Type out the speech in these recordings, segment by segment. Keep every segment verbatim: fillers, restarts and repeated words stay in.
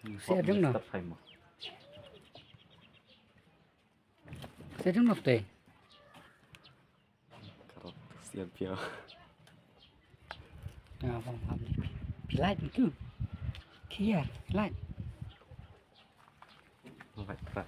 Sia jong no. Sia jong no te. Karot sian pia. Ah, bang, bang. Pilat tu. Kiar, pilat. Pilat, pilat.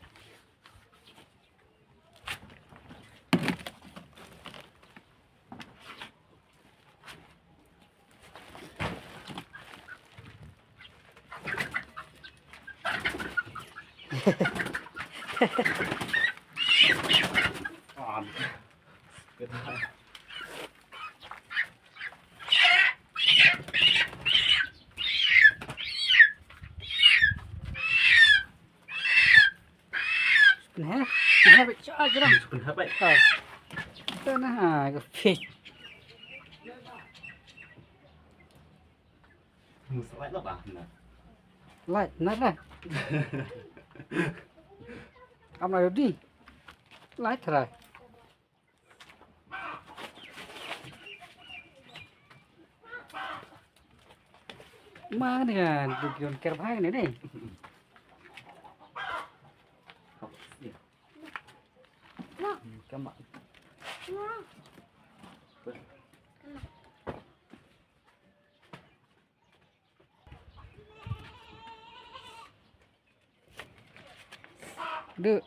Pynheh, pynheh bad cha jrang. Pynheh bad. Ha. Pynheh ka fish. Mus light lah bah, nah. Light, nah, nah. Am la di. Light try. Ma ne kan, tu kion ker bhai ne ne. Kama. Duk.